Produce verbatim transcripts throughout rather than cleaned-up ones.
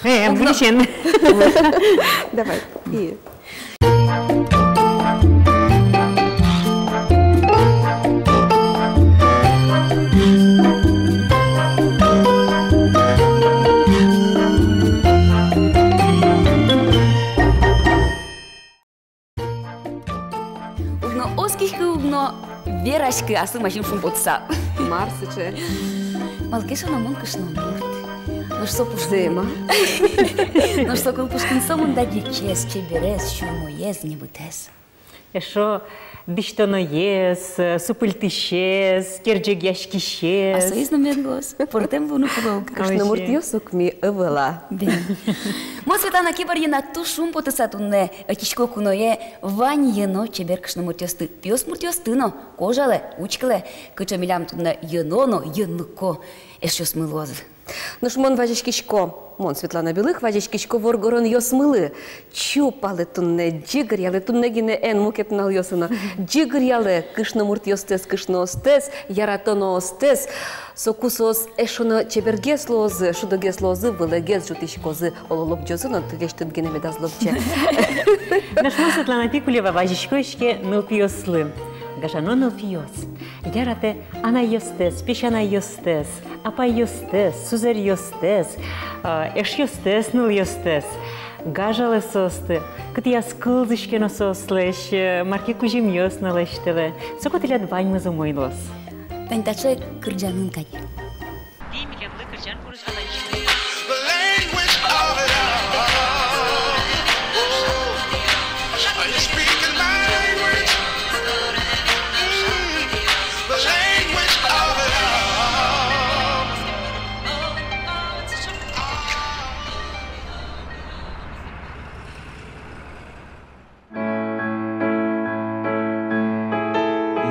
Э, уг но. Будущее. Давай. И. Уг но оскиськы, уг но вераськы аслым азьым шумпотыса. Мар сыӵе? Малы ке шуоно, мон кышномурт. Нош со пушкын. Зэм-а? Нош со кыл пушкын, со мында ӟечез, чеберез, сюлмоез, небытэз. Эшшо дӥсьтоноез, супыльтӥсез, керӟегъяськисез. А соиз но мед луоз. Пӧртэм луыны кулэ ук. Кышномуртъёс ук ми ӧвӧл-а. Бен. Мон, Светлана Кибардина, туж шумпотыса туннэ ӧтисько куное вань йӧно чебер кышномуртъёсты, пиосмуртъёсты но. Кожалэ, учкылэ, кыӵе милям туннэ йӧно но йӧнлыко эшъёсмы луозы. Нош мон вазиськисько, мон, Светлана Белых, вазиськисько воргоронъёсмылы. Чупалэ туннэ, ӟыгыръялэ туннэ гинэ эн, мукет нуналъёсы но. Ӟыгыръялэ кышномуртъёстэс, кышноостэс, яратоноостэс. Соку соос эшшо но чебергес луозы, шудогес луозы, вылэгес ӝутӥськозы, оло, лобӟозы но, тӥ гес тыд гинэ медаз лобӟе. Нош мон, Светлана Пикулева, вазисько иське нылпиослы. Гажано нылпиос, яратэ анайёстэс, песянайёстэс, апайёстэс, сузэръёстэс, а, эшъёстэс, нылъёстэс. Гажалэ соосты, кытӥяз кылзӥське но соослэсь, э, мар ке кузьымъёс но лэсьтэлэ. Соку тӥляд ваньмыз умой луоз. Тани таӵе кырӟанын кадь. Тӥ милемлы кырӟан курыса вазиськоды.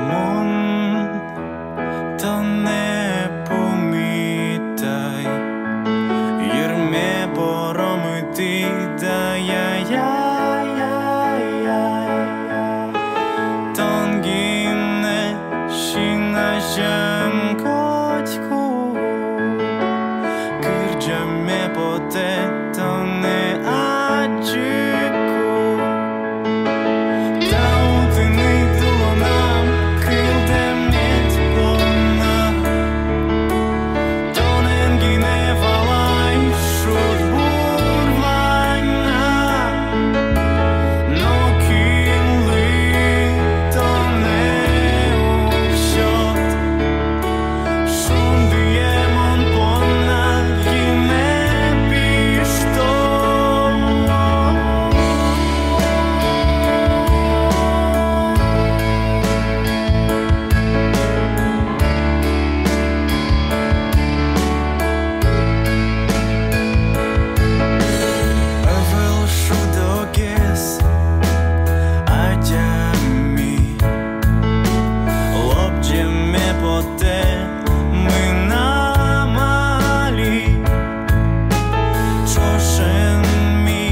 Мон тонэ пумитай, йырме поромытӥд ай-яй-яй-яй. Тон гинэ син азям котьку, кырӟаме потэ тонэ адӟыку. Тау тыныд, улонам, кылдэмед понна. Тонэн гинэ валай шудбур вань на. Нокинлы тонэ уг сёт. Шундые мон понна гинэ пишто. Ӧвӧл шудогес адями, лобӟеме потэ мынам али. Ӵошен ми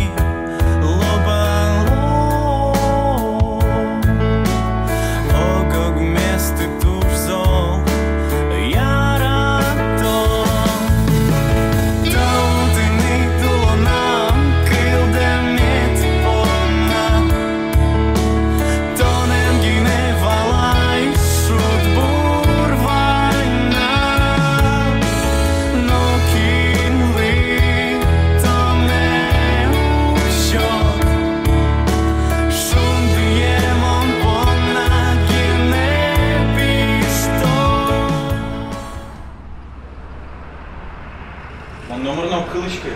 лобало, ог-огместы туж зол ярато. Тау тыныд, улонам, кылдэмед понна. Тонэн гинэ валай шудбур вань на. Нокинлы тонэ уг сёт. Шундые мон понна гинэ пишто. Мон номыр но уг кылӥськы.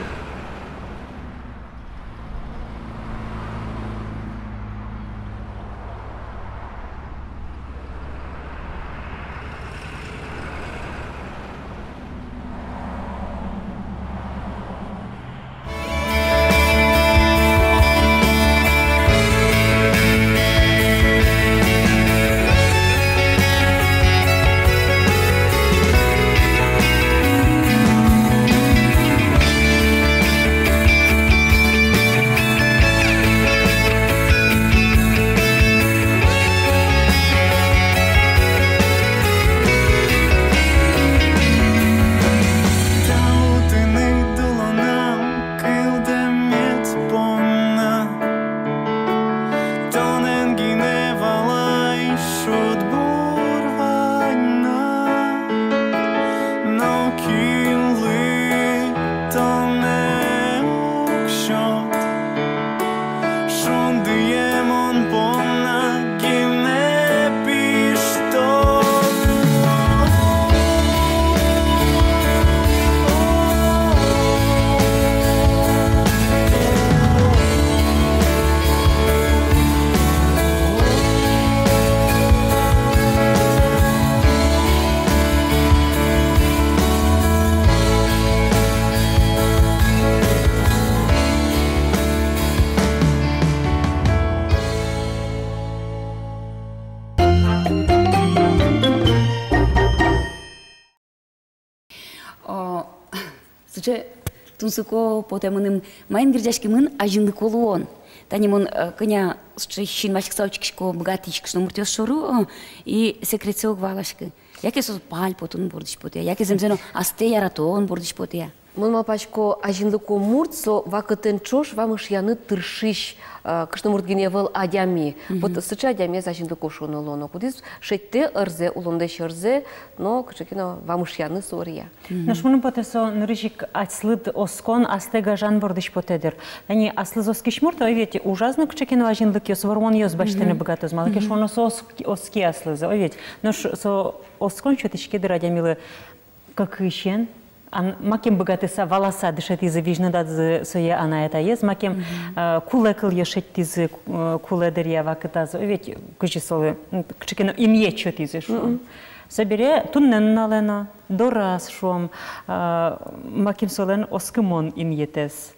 Сыӵе тунсыко потэ мыным, маин герӟаськемын азинлыко луон. Тани мон, э, кӧня сыӵе синмаськыса учкисько быгатӥсь кышномуртъёс шоры, о, и секретсэ уг валаськы. Яке со пальпотон бордысь потэ, яке зэмзэ но астэ яратон бордысь потэ. Мон малпасько, азинлыко мурт со вакытэн ӵош вамышъяны тыршись, э, кышномурт гинэ ӧвӧл, адями. Вот сыӵе адямиез азинлыко шуоно луоно, кудӥз шедьтэ ӧрзэ, улонлэсь ӧрзэ, но кыӵе ке но вамышъяны со ӧръя. Нош мыным потэ, со нырысь ик аслыд оскон астэ гажан бордысь потэ дыр. Тани аслыз оскись мурт, ой, ведь ужаз но кыӵе ке но азинлыкъёс, вормонъёс басьтыны быгатоз. Малы ке шуоно, со оск-, оски аслыз, ой, ведь. Нош со оскон сётӥське дыр адямилы кыкысен, ан-, макем быгатыса, валаса дышетӥзы, визьнодазы сое анай-атаез, макем, э, кулэ кылъёс шедьтӥзы, э, кулэ дыръя вакытаз, ой, ведь, кызьы солы, м, кыӵе ке но инъет сётӥзы, шуом. Собере туннэ нуналэ но, дораз, шуом, а, макем солэн оскымон инъетэз.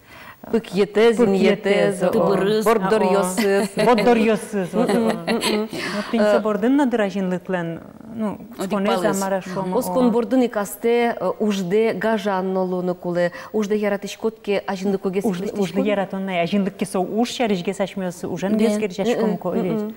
Пыкъетэз, инъетэз, пыкъетэз, о, тыбырыз, борддоръёсыз. Борддоръёсыз, вот, о. Вот тӥни со бордын но дыр азинлыклэн, ну, кутсконэз-а, мар-а, шуом, о. Оскон бордын ик астэ, э, уждэ гажан но луыны кулэ, уждэ яратӥськод ке, азинлыкогес ик лэсьтӥськод. Уждэ яратон на, азинлык ке со уж сярысьгес асьмеос ужен гес герӟаськом ук, о, ведь.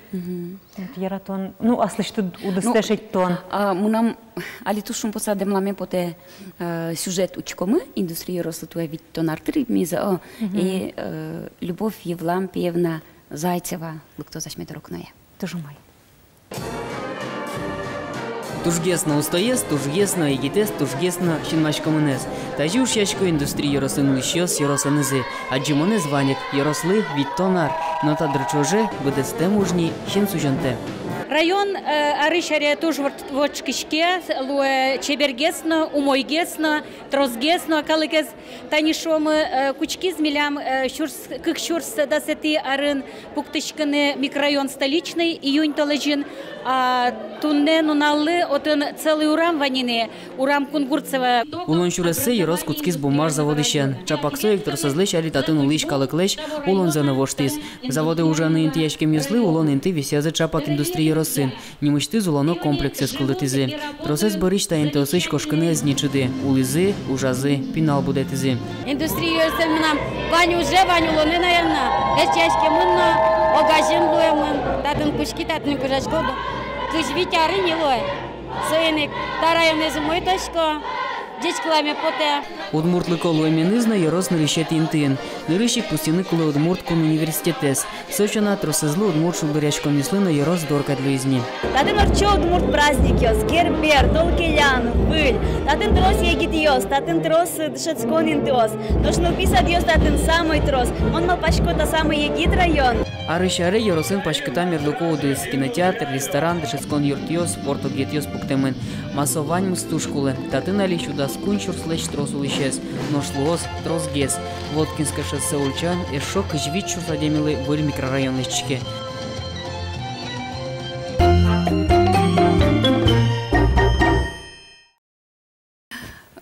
Вот яратон, ну, аслэсьтыд удыстэ шедьтон. А, мынам али туж шумпотыса дэмламе потэ, э, сюжет учкомы, Индустрия ёрослы туэ витьтон ар тырмиз, о, и, э, Любовь Евлампиевна Зайцева лыктоз асьме доры ик но. Туж умой. Тужгес но устоез, тужгес но егитэз, тужгес но синмаськемынэз. Тазьы ушъясько Индустрия ёросын улӥсьёс ёросэнызы. Адӟымонэз вань ик, ёрослы витьтон ар, но та дыр ӵоже быдэстэм уж ни син сузёнтэ. Район, э, арысь аре туж ворт-, вордскиське, луэ чебергес но, умойгес но, тросгес но, калыкез. Тани шуомы, э, кутскиз милям, э, сюрс, кык сюрс дасэтӥ арын пуктӥськыны микрорайон Столичный июнь толэзьын, а туннэ нуналлы отын целый урам вань ини, урам Кунгурцева. Улон сюрессэ ёрос кутскиз буммаж заводысен. Чапак со ик тросэзлэсь али татын улӥсь калыклэсь улонзэ но воштӥз. Заводэ ужаны интыяськемъёслы улон инты висъязы чапак Индустрия ёросын. Нимысьтыз улоно комплексэз кылдытӥзы. Тросэз бӧрысь та интыосысь кошкыны ӧз ни ӵыды. Улӥзы, ужазы, пинал будэтӥзы. Индустрия ёросын мынам вань уже, вань улонэ, наверно, эшъяськемын но, огазьын луэмын. Татын кутски, татын ик ужасько. Кызь вить ар ини луэ. Соин ик та районэз умой тодӥсько, ӟечкыламе потэ. Удмуртлыко луэменыз но ёрос нырысетӥ интыын. Нырысь ик пусйыны кулэ Удмурт кун университетэз. Со сяна, тросэзлы удмурт шулдыръяськонъёслы но ёрос дор кадь луиз ни. Татын ортчо удмурт праздникъёс: Гербер, Толкелян, Выль. Татын трос егитъёс, татын трос дышетскон интыос. Нош нылпи садъёс татын самой трос. Мон малпасько, та самой егит район. Арысь аре ёросын паськыта мерлыко удыс: кинотеатр, ресторан, дышетскон юртъёс, спорт объектъёс пуктэмын. Ма, со ваньмыз туж кулэ. Татын али сю дас куинь сюрслэсь трос улӥсез, нош луоз тросгес. Воткинское шоссе ульчаын эшшо кызь вить сюрс адямилы выль микрорайон лэсьтӥське.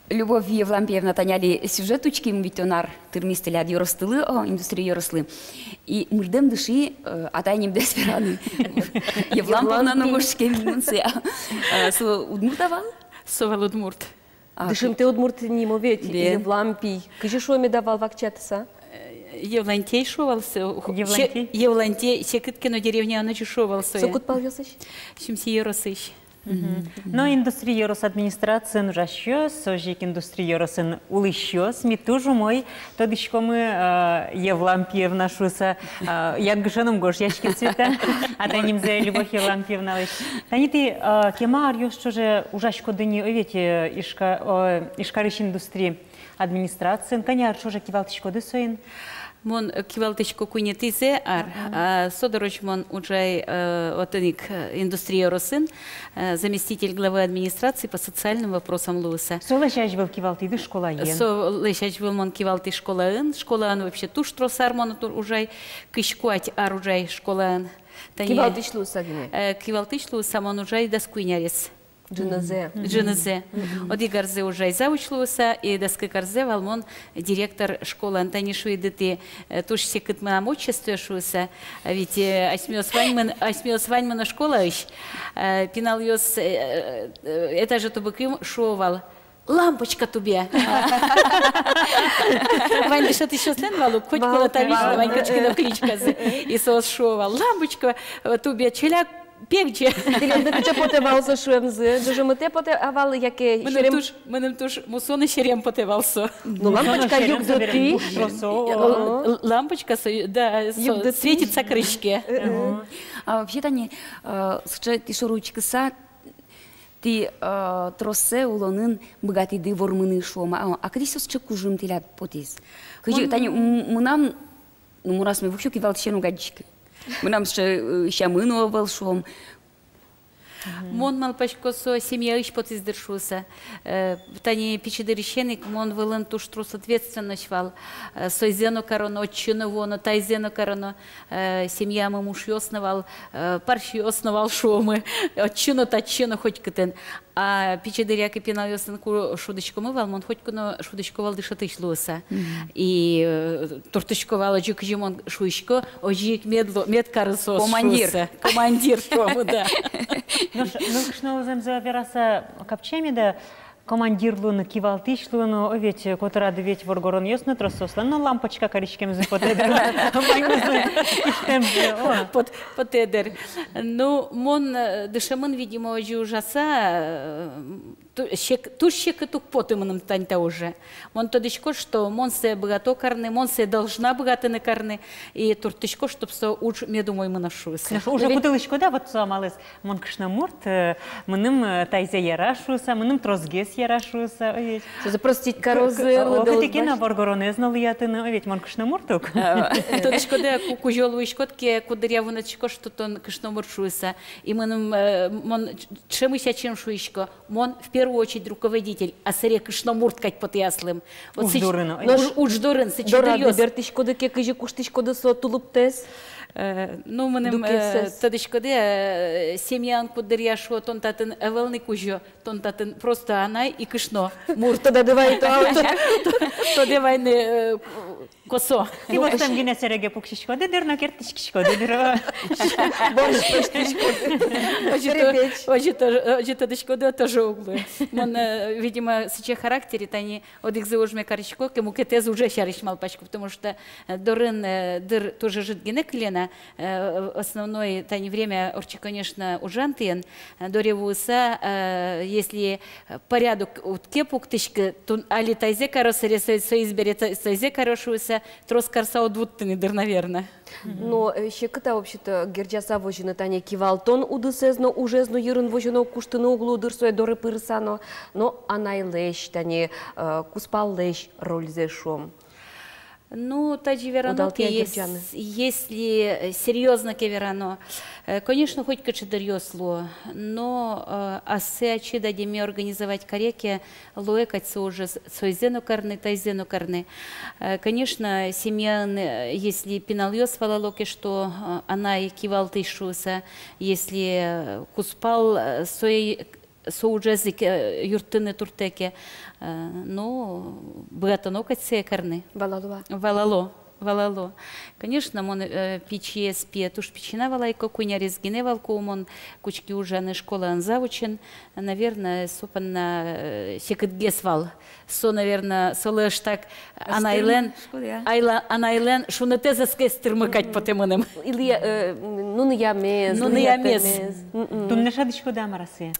Любовь Евлампиевна, тани али сюжет учким, витьтон ар тырмиз тӥляд ёростылы, о, Индустрия ёрослы. И мырдэм дыши, э, атай нимдэс вераны. Евламповна но гожтӥське мыным сое. Э, со удмурт-а вал? Со вал удмурт. А, дышымтэ удмурт нимо ведь, бен. Евлампий. Кызьы шуо меда вал вакчиятыса? Э, Евлантей шуо вал со. Евлантей? Се-, Евлантей, секыт ке но деревняын озьы шуо вал сое. Со куд палъёсысь? Сюмси ёросысь. Мгм. Но Индустрия ёрос администрациын ужасьёс, озьы ик Индустрия ёросын улӥсьёс, ми туж умой тодӥськомы, э, Евлампиевна шуыса, э, янгышен ум гожъяське, Света, атай нимзэ Любовь Евлампиевналэсь. Тани тӥ, э, кема аръёс ӵоже ужаськоды ни, ой, ведь, э, Ижка-, э, Ижкарысь Индустрия администрациын, кӧня ар ӵоже кивалтӥськоды соин? Мон, э, кивалтӥсько куинетӥзэ ар, а со дырозь мон ужай, э, отын ик, э, Индустрия ёросын, э, заместитель главы администрации по социальным вопросам луыса. Солэсь азьвыл кивалтӥды школаен? Солэсь азьвыл мон кивалтӥ школаын, школаын вообще туж трос ар мон отын ужай, кызь куать ар ужай школаын. Тани, кивалтӥсь луыса гинэ? Э, кивалтӥсь луыса мон ужай дас куинь арес. Ӝынызэ. Ӝынызэ. Мгм. Одӥг арзэ ужай завуч луыса, и дас кык арзэ вал мон директор школаын. Тани шуиды тӥ, э, туж секыт мынам отчествое шуыса. А ведь, э, асьмеос ваньмы но, асьмеос ваньмы но школаысь, э, пиналъёс, э, э, этаже тубыким шуо вал. Лампочка тубе. Вань дышетӥсьёслэн вал ук, коть куда-то вань, вань кыӵе ке но кличказы. И соос шуо вал: «Лампочка, э, тубе, челяк пегӟе». Тӥледлы кыӵе потэ вал со шуэмзы? Ӝужамытэ потэ-а вал, яке... Мыным серем туж, мыным туж мусо но серем потэ вал со. Ну, лампочка югдытӥсь. Л-, лампочка со, да, со светится, кыриське. Э, э. А вообще тани, э, сыӵе тӥ шоры учкыса, тӥ, э, троссэ улонын быгатӥды вормыны, шуом. А, а кытысь со сыӵе кужым тӥляд потӥз? Кызьы тани, м, мынам, ну, мон асме воксё кивалтӥсен уг адӟиськы. Мынам сыӵе, э, сямы но ӧвӧл, шуом. Мон малпасько, со семьяысь потӥз, дыр, шуыса. Э, тани пичи дырысен ик мон вылын туж трос ответственность вал. Э, сойзэ но кароно, отчы но вуоно, тайзэ но кароно. Э, семьямы мушъёс но вал, э, парсьёс но вал, шуомы. Отчы но, татчы но, хоть кытын. А пичи дыръя ке пиналъёсын ку шудӥськомы вал, мон хоть ку но шудӥсько вал дышетӥсь луыса. И, э, туртӥсько вал, озьы кызьы мон шуисько, озьы ик мед лу-, мед кары соос шуыса. Командир. Командир, шуомы, да. Нош нылкышно луэмзэ вераса капчи меда, командир луыны, кивалтӥсь луыны? О, ведь котырады ведь воргоронъёс но трос, соослэн но лампочка кариськемзы потэ, дыр. Ваньмызлэн киштэмзы, о. Пот-, потэ, дыр. Ну, мон, э, дышемын, видимо, озьы ужаса, э, ту-, сек-, туж секыт уг поты мыным тани та уже. Мон тодӥсько, что мон сое быгато карны, мон сое должна быгатыны карны, и туртӥсько, чтоб со уж мед умой мыноз шуыса. Ну, уже кутылӥськоды-а вот со амалэз: мон кышномурт, э, мыным, э, тайзэ яра шуыса, мыным тросгес яра шуыса, о, ведь. Сое простить карозы, к-, к-, о, лыдэ кытӥ ке но воргоронэз но луятыны, о, ведь, мон кышномурт ук. А, тодӥськоды-а, ку-, кузё луиськод ке, куддыръя вунэтӥськод, что тон кышномурт шуыса. И мыным, э, мон ч-, ӵемысь ачим шуисько: мон в первую очередь руководитель, а сэре кышномурт кадь потэ аслым. Вот уж дурын, ой. Уж, уж дурын, сыӵе дыръёс. Дорады бертӥськоды ке, кызьы куштӥськоды со тулыптэс? Э, ну, мыным, э, тодӥськоды, э, семьяын куддыръя шуо: тон татын ӧвӧл ни кузё, тон татын просто анай и кышномурт. Тодады вайто, а, тодады вайны, э, косо. Тӥ востэм гинэ сэреге пуксиськоды, дыр, но керттӥськиськоды, дыр. Борщ пӧзьтӥськоды. Озьы то-, озьы то-, озьы тодӥськоды, тоже уг луы. Мон, э, видимо, сыӵе характер, и тани одӥгзэ ужме карисько ке, мукетэз уже сярысь малпасько, потому что, э, дорын, э, дыр, тоже ӧжыт гинэ кыле на, э, основной тани время ортче, конечно, ужан тӥын, э, доре вуыса, э, если порядок уд ке пуктӥськы, тон али тайзэ каро, сэре со-, соиз бере со-, соизэ каро шуыса, трос карса уд вутты ни, дыр, наверно. Но, э, секыт-а вообще-то герӟаса возьыны тани кивалтон удысэз но, ужез но йырын возьыны, куштыны уг луы, дыр, сое доре пырыса но, но анайлэсь, тани, э, кузпаллэсь рользэ, шуом? Ну, тазьы верано ке, ес-, если, э, серьёзно ке верано, э, конечно, хоть кыӵе дыръёс луо, но, э, ассэ ачид адями организовать каре ке, луэ кадь со ужез, соизэ но карны, тайзэ но карны. Э, конечно, семьяын, э, если пиналъёс валало ке, что, э, анай кивалтӥсь шуыса, если, э, кузпал, э, сое со ужез ик, э, юрттыны туртэ ке, э, ну, быгатоно кадь сое карны. Валало-а? Валало, валало. Конечно, мон, э, пичиез пие туж пичи на вал ай ке, куинь арес гинэ вал, ку мон кутски ужаны школаын завучен. Наверно, со понна, э, секытгес вал. Со, наверно, солы ӧжытак анайлэн, айла-, анайлэн шунытэз ӧз ке эстырмы кадь потэ мыным. Или, э, нуныямез, нуныямез. Мгм. Туннэ шӧдӥськоды-а, мар-а, сое?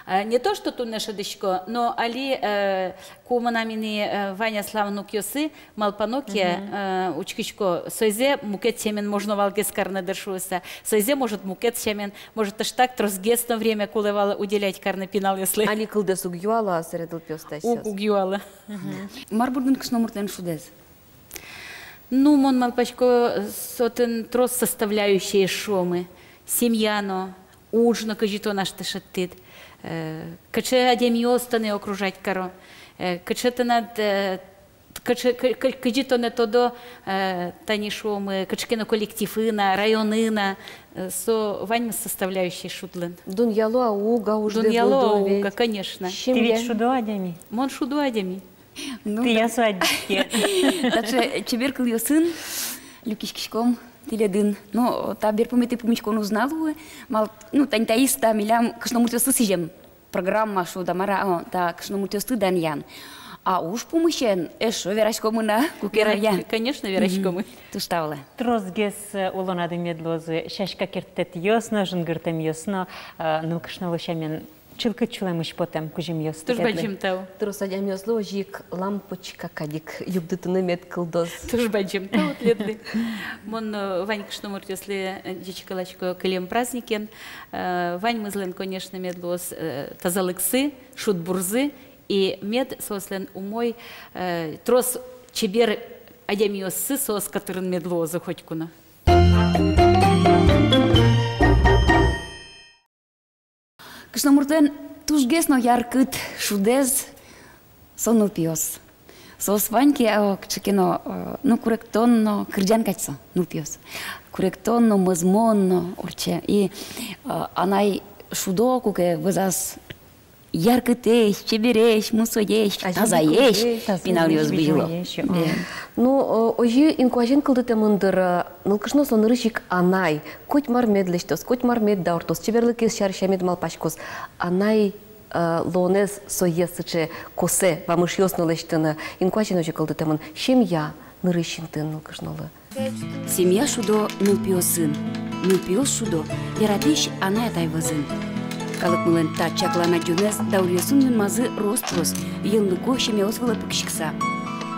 А, не то, что туннэ шӧдӥсько, но али, э, ку мынам ини, э, вань аслам внукъёсы, малпано ке, э, учкисько, соизэ мукет сямен можно вал гес карны, дыр, шуыса. Соизэ, может, мукет сямен, может, ӧжытак тросгес но время кулэ вал уделять карны пиналъёслы. Али кылдэс уг юало-а сэре нылпиосты асьсэос? Уг, уг юало. Мгм. Мар бордын кышномуртлэн шудэз? Ну, мон малпасько, со отын трос составляющие, шуомы. Семья но, уж но, кызьы тон асьтэ шедьтӥд, э, кыӵе адямиос тонэ окружать каро, э, кыӵе тынад, э, кыӵе, кы-, кы-, кызьы тонэ тодо, э, тани, шуомы, кыӵе ке но коллективын-а, районын-а, э, со ваньмыз составляющие шудлэн. Дунъяло-а, уг-а ужды? Дунъяло-а, уг-а, конечно. Тӥ ведь шудо адями. Мон шудо адями. Ну, тӥ да. Ясо адӟиське. Таӵе чебер кылъёсын люкиськиськом тӥледын. Но та берпуметӥ пумиськон уз на луы, мал-, ну, тани таиз та милям кышномуртъёслы сӥзем. Программа шуод-а, мар-а, о, та кышномуртъёсты данъян. А уж пумысен эшшо вераськомы на, куке вераськомы. Конечно, вераськомы. Туж тау лэ. Тросгес, э, улонады мед луозы сяська керттэтъёс но, жингыртэмъёс но, э, нылкышнолы сямен чылкыт сюлэмысь потэм кузьымъёс. Туж бадӟым тау. Трос адямиослы озьы ик лампочка кадь ик югдытыны мед кылдоз. Туж бадӟым тау тӥледлы. Мон, э, вань кышномуртъёслы, э, ӟечкыласько кылем праздникен. Э, ваньмызлэн, конечно, мед луоз, э, тазалыксы, шудбурзы, и мед соослэн умой, э, трос чебер адямиоссы соос котырын мед луозы котьку но. Кышномуртлэн тужгес но яркыт шудэз — со нылпиос. Соос вань ке, о, кыӵе ке но, э, ну, куректон но кырӟан кадь со нылпиос. Куректон но, мӧзмон но ортче. И, э, анай шудо, куке вӧзаз яркытэсь, чебересь, мусоесь, тазаесь, тазаесь пиналъёс бызьыло. Бызьылоесь, о. Да. Ну, о, озьы инкуазен кылдытэмын дыр, э, нылкышно со нырысь ик анай. Котьмар мед лэсьтоз, котьмар мед дауртоз, чеберлыкез сярысь мед малпаськоз. Анай, э, луонэз сое сыӵе косэ вамышъёс но лэсьтыны. Инкуазен озьы кылдытэмын. Семья нырысь интыын нылкышнолы. Семья шудо нылпиосын, нылпиос шудо яратӥсь анай-атай вӧзын. Калыкмылэн та чаклан адӟонэз дауръёсын юнмазы рос-прос, йӧнлыко семьяос вылэ пыкиськыса.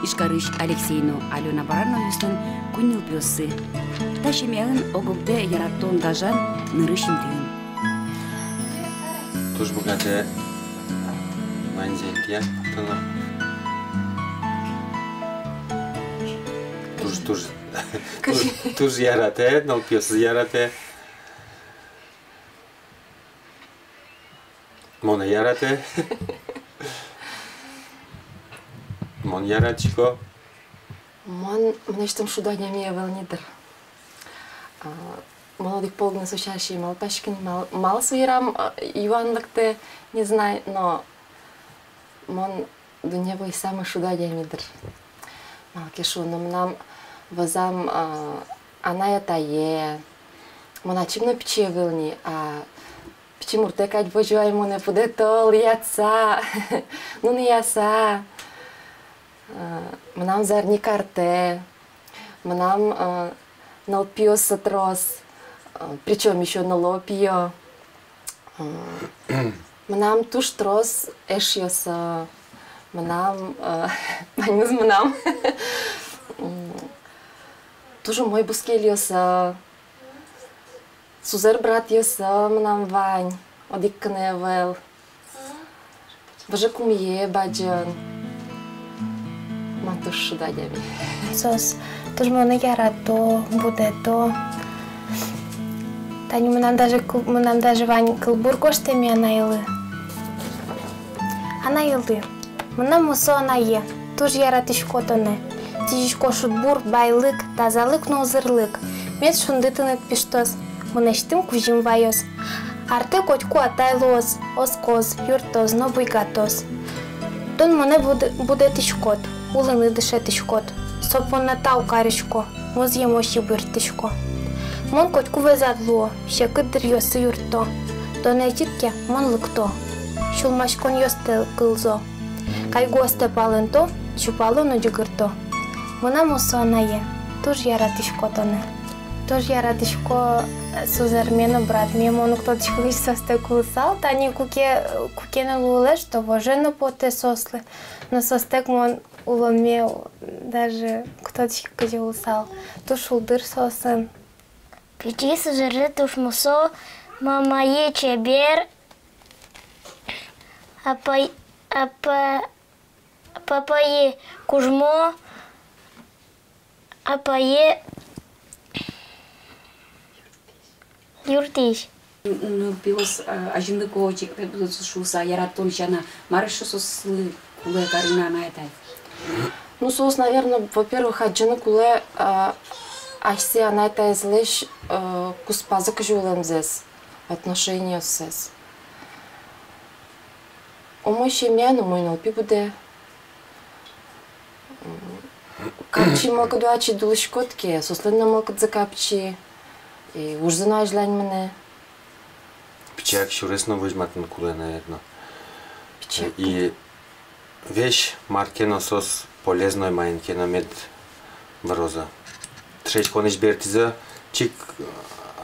Ижкарысь Алексей но Алёна Барановъёслэн куинь нылпиоссы. Та семьяын ог-огдэ яратон, гажан нырысь интыын. Туж быгатэ ваньзэ интые поттыны. Туж, туж, туж, туж яратэ, нылпиосыз яратэ. Монэ яратэ. Мон яратӥсько. Мон, мынэсьтым шудо адями ӧвӧл ни дыр. А, мон одӥг пол гинэ со сярысь малпаськи ни, мал, мал со йырам, а, юан лыктэ, не знай, но мон дунне вылысь самой шудо адями дыр. Малы ке шуоно, мынам вӧзам, а, анай-атае, мон ачим но пичи ӧвӧл ни, а пичи муртэ кадь возё ай монэ, пыдето, лыятса, нуныяса. Э, мынам зарни картэ, мынам, э, нылпиосы трос, э, причём ещё ныло-пиё. Э, мынам туж трос эшъёсы, мынам, э, ваньмыз мынам. М, туж умой бускельёсы. Сузэр-братъёсы мынам вань, одӥг гинэ ӧвӧл. Выжыкумъе бадӟым. Мон туж шудо адями. Соос туж монэ ярато, будэто. Тани мынам даже кыл-, мынам даже вань кылбур гожтэме анайлы. Анайлы. Мынам мусо анае, туж яратӥсько тонэ. Сӥзисько шудбур, байлык, тазалык но узырлык. Мед шунды тыныд пиштоз, мынэсьтым кузьым ваёз. Артэ котьку атай луоз, оскоз, юрттоз но буйгатоз. Тон монэ буд-, будэтӥськод, улыны дышетӥськод. Со понна тау карисько, музъемысь йыбырттӥсько. Мон котьку вӧзад луо, секыт дыръёсы юртто. Тон ӧтид ке, мон лыкто. Сюлмаськонъёстэ кылзо. Кайгуостэ палэнто, сюпало но ӟыгырто. Мынам мусо анае, туж яратӥсько тонэ. Туж яратӥсько, э, сузэрме но братме, мон уг тодӥськы, кызьы соостэк улысал. Тани куке, куке но луылэ, что воже но потэ соослы. Но соостэк мон улонме даже уг тодӥськы, кызьы улысал. Туж шулдыр соосын. Пичи сузэрзэ туж мусо, мамае чебер, апай-, апа-, папае кужмо, апае юрттӥсь. Ну, пиос, а, азинлыко ик пе будозы шуыса, яратон сяна, мар эшшо соослы кулэ карыны анай-атай? Ну, соос, наверно, во-первых, адӟыны кулэ, а, асьсэ анай-атаезлэсь, а, куспазы кызьы улэмзэс, отношениоссэс. Умой семьяын умой нылпи будэ. М, капчи мылкыд ачид улӥськод ке, соослэн но мылкыдзы капчи, и ужзы но азьлань мынэ. Пичияк сюрес но возьматыны кулэ, наверно. И весь мар ке но соос полезной маин ке но мед вырозы. Дышетсконысь бертӥзы, чик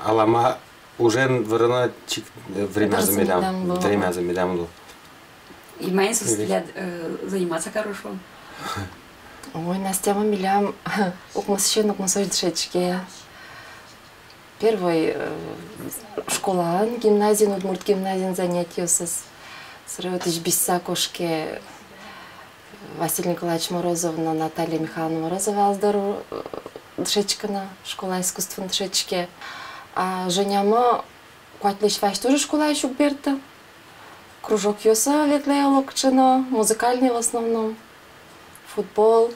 алама ужен вырыны, чик, э, времязы медам, медам лу. Времязы медам лу. И маин соос тӥляд, э, заниматься каро шуом? Ой, Настямы милям укмысысен укмысозь дышетске. Первой, э, школаын, гимназиын, удмурт гимназиын занятиосыз. Собере отысь бызьыса кошке Василий Николаевич Морозов но Наталья Михайловна Морозоваос доры, э, дышетскыны, школа искусствын дышетске. А Женямы куатьлэсь вазь тоже школаысь уг берты. Кружокъёсы ветлэ олокыӵе но, музыкальный в основном, футбол.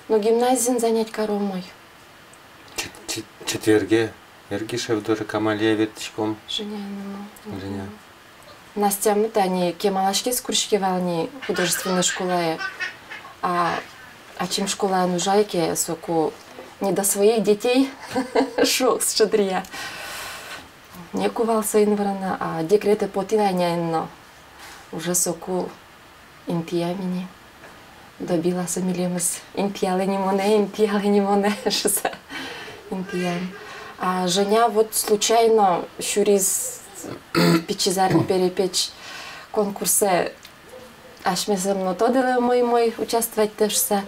Но гимназиын занять каро умой. Чет-, чет-, четверге Ергишев доры Камалия ветлӥськом. Женя, ну, ну. Женя. Настямы тани кемалась ке куриське вал ни художественной школае. А ачим школаын ужай ке, соку не до своих детей, шуо сыӵе дыръя. Неку вал соин вырыны, а декретэ потӥ на няен но. Уже соку интыям ини. Добила со милемыз. Интыялэ ни монэ, интыялэ ни монэ, шуса. Интыям. А Женя вот случайно сюриз пичи зарни перепеч конкурсэ. Асьмеос но тодӥллям умой-умой участвовать карыса.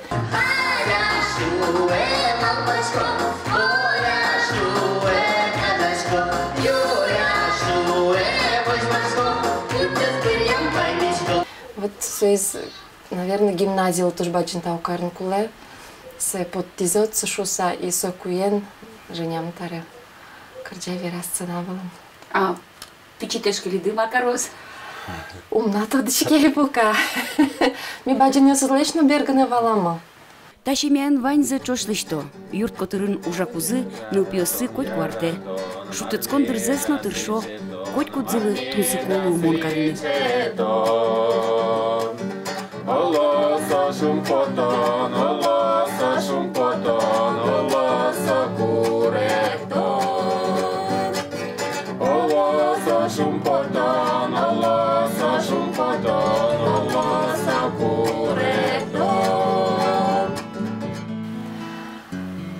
Вот соиз, наверно, гимназилы туж бадӟым тау карыны кулэ. Сое поттӥзы отчы шуса, и сокуен Женямы таре кырӟа-вера сцена вылын. А пичи тышкылиды ма кароз? Ум на тодӥське ай пока. Ми бадӟымъёсызлэсь но бергыны валамы. Та семьяын ваньзэ ӵош лэсьто. Юрт котырын ужакузы, нылпиоссы котьку артэ. Шутэтскон дырзэс но тыршо. Котькудӥзлы тунсыко луо мон карыны. Оло со шумпотон, оло со шумпотон, оло со куректон. Оло со шумпотон, оло со шумпотон, оло со куректон.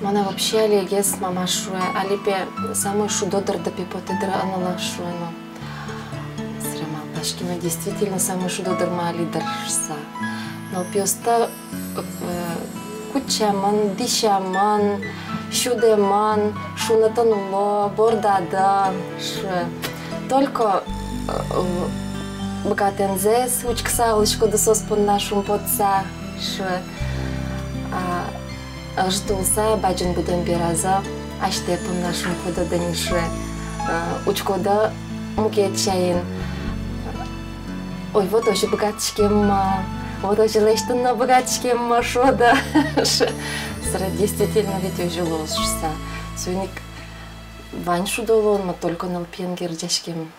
Мон вообще алигес, мама шуэ, али пе самой шудо дырды пе потэ дыр ӧнылы шуэ но. Собере малпаськи но, действительно, самой шудо дырмы али дыр шуса. Нылпиосты, э, кутчамын, дӥсямын, сюдэмын, шунытын уло, бордады, шуэ. Только, э, быгатэмзэс учкыса улӥськоды соос понна шумпотса, шуэ. А ӧжыт улса, бадӟым будэм беразы асьтэ понна шумпотоды ни, шуэ. Э, учкоды мукет сямен. Ой, вот озьы быгатӥськем ма, вот озьы лэсьтыны но быгатӥськем ма, шуоды. Собере действительно ведь озьы луоз шуса. Соин ик вань шудо улонмы только нылпиен герӟаськем.